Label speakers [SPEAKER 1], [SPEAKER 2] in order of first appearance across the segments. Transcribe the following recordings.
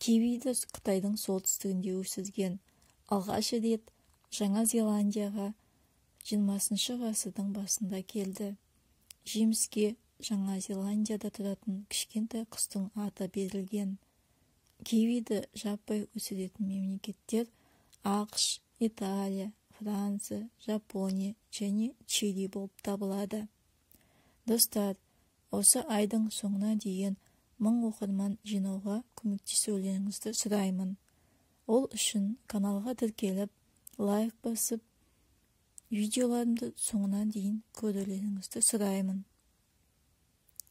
[SPEAKER 1] Кивиді Қытайдың солтүстігінде өсірген. Алғаш рет Жаңа Зеландияға 20 ғасырдың басында келді. Жеміске Жаңа Зеландияда тұратын кішкентай құстың аты берілген. Кивиді жаппай өсіретін мемлекеттер АҚШ, Италия, Франция, Жапония және Чили болып табылады. Достар, осы айдың соңына дейін 1000 оқырман жинауға көмектесулеріңізді сұраймын. Ол үшін каналға тіркеліп, лайк басып, видеоларымды соңына дейін көрулеріңізді сұраймын.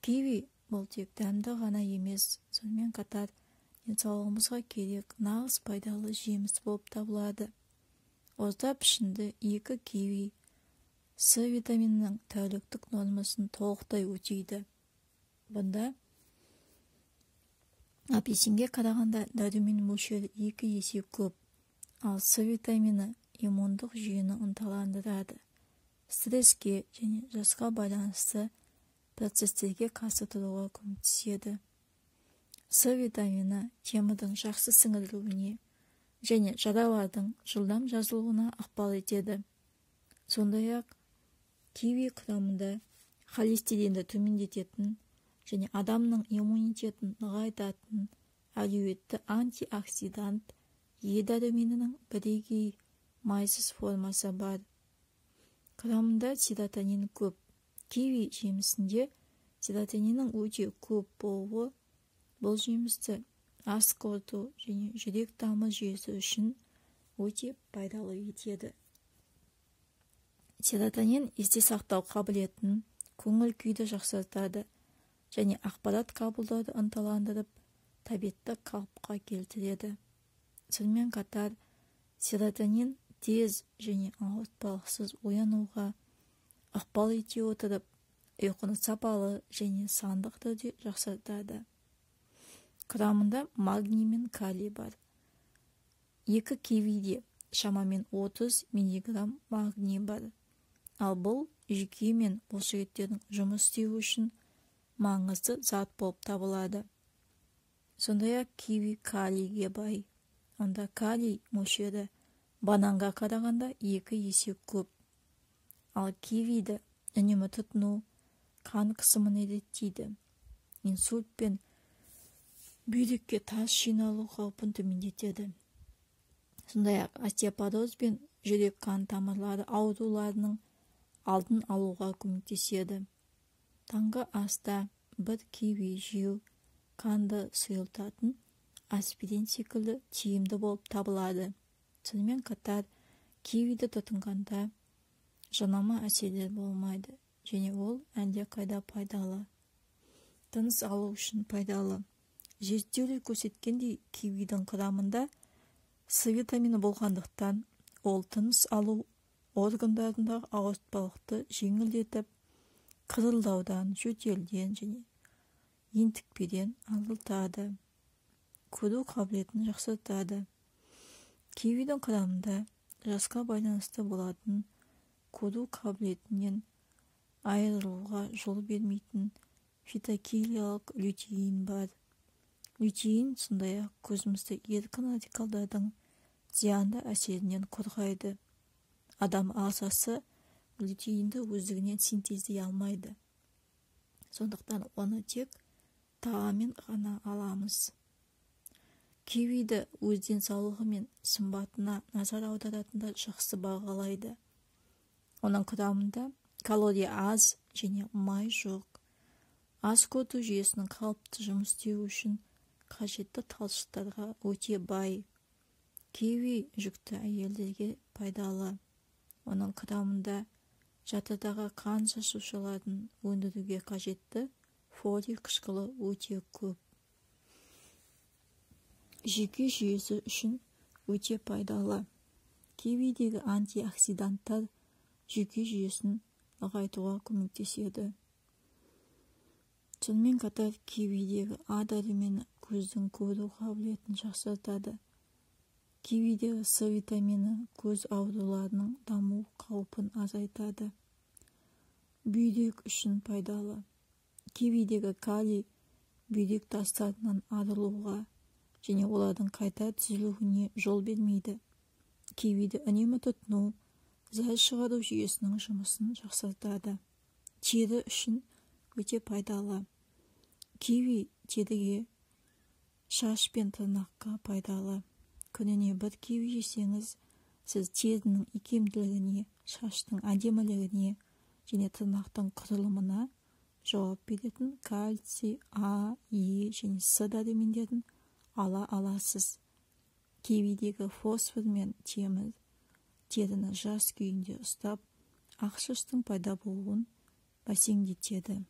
[SPEAKER 1] Киви бұл тек дәмді ғана емес, сонымен қатар денсаулығымызға керек нағыз пайдалы жеміс болып табылады. Орта пішінді 2 киви С витаминінің тәуліктік нормасын толықтай өтейді. Бұнда апельсинге қарағанда дәрумен мөлшері 2 есе көп, ал С витамині иммундық жүйені ынталандырады. Стресске және жасқа байланысты процестерге қарсы тұруға көмектеседі. С витамині темірдің жақсы сіңірілуіне және жаралардың жылдам жазылуына ықпал етеді. Сондай-ақ киви құрамында холестеринді төмендететін және адамның иммунитетін нығайтатын әлеуетті антиоксидант Е дәруменінің бірегей майсыз формасы бар. Құрамында серотонин көп. Киви жемісінде серотониннің өте көп болуы бұл жемісті ас қорыту және жүрек тамыр жүйесі үшін өте пайдалы етеді. Серотонин есте сақтау қабілетін, көңіл күйді жақсартады және ақпарат қабылдауды ынталандырып, тәбетті қалыпқа келтіреді. Сонымен қатар серотонин тез және ауыртпалықсыз оянуға ықпал ете отырып, ұйқыны сапалы және сандық түрде жақсартады. Құрамында магний мен калий бар. 2 кивиде шамамен 30 миллиграмм магний бар. Ал бұл жүйке мен бұлшықеттердің жұмыс істеуі үшін маңызды зат болып табылады. Сондай-ақ киви калийге бай. Онда калий мөлшері бананға қарағанда 2 есе көп. Ал кивиді үнемі тұтыну қан қысымын реттейді. Инсульт пен бүйрекке тас жиналу қаупін төмендетеді. Сондай-ақ остеопороз пен жүрек қан тамырлары ауруларының алдын алуға көмектеседі. Таңғы аста бір киви жеу қанды сұйылтатын аспирин секілді тиімді болып табылады. Сонымен қатар кивиді тұтынғанда жанама әсерлер болмайды және ол әлдеқайда пайдалы. Тыныс алу үшін пайдалы. Зерттеулер көрсеткендей, кивидің құрамында С витамині болғандықтан, ол тыныс алу органдарындағы ауыртпалықты жеңілдетіп, қырылдаудан, жөтелден және ентікпеден арылтады. Көру қабілетін жақсартады. Кивидің құрамында жасқа байланысты болатын көру қабілетінен айырылуға жол бермейтін фитокилиялық лютеин бар. Лютеин сондай-ақ көзімізді еркін радикалдардың зиянды әсерінен қорғайды. Адам ағзасы лютеинді өздігінен синтездей алмайды. Сондықтан оны тек тағаммен ғана аламыз. Кивиді өз денсаулығы мен сымбатына назар аударатындар жақсы бағалайды. Оның құрамында калория аз және май жоқ. Ас қорыту жүйесінің қалыпты жұмыс істеуі үшін қажетті талшықтарға өте бай. Киви жүкті әйелдерге пайдалы. Оның құрамында жатырдағы қан жасушаларын өндіруге қажетті фолий қышқылы өте көп. Жүйке жүйесі үшін өте пайдалы. Кивидегі антиоксиданттар жүйке жүйесін нығайтуға көмектеседі. Сонымен қатар кивидегі А дәрумені көздің көру қабілетін жақсартады. Кивидегі С витамині көз ауруларының даму қаупін азайтады. Бүйрек үшін пайдалы. Кивидегі калий бүйрек тастарынан арылуға және олардың қайта түзілуіне жол бермейді. Кивиді үнемі тұтыну зәр шығару жүйесінің жұмысын жақсартады. Тері үшін өте пайдалы. Киви теріге, шаш пен тырнаққа пайдалы. Күніне бір киви жесеңіз, сіз терінің икемділігіне, шаштың әдемілігіне және тырнақтың құрылымына жауап беретін кальций, А, Е және С дәрумендерін ала аласыз. Кивидегі фосфор мен темір теріні жас күйінде ұстап, ақ шаштың пайда болуын бәсеңдетеді.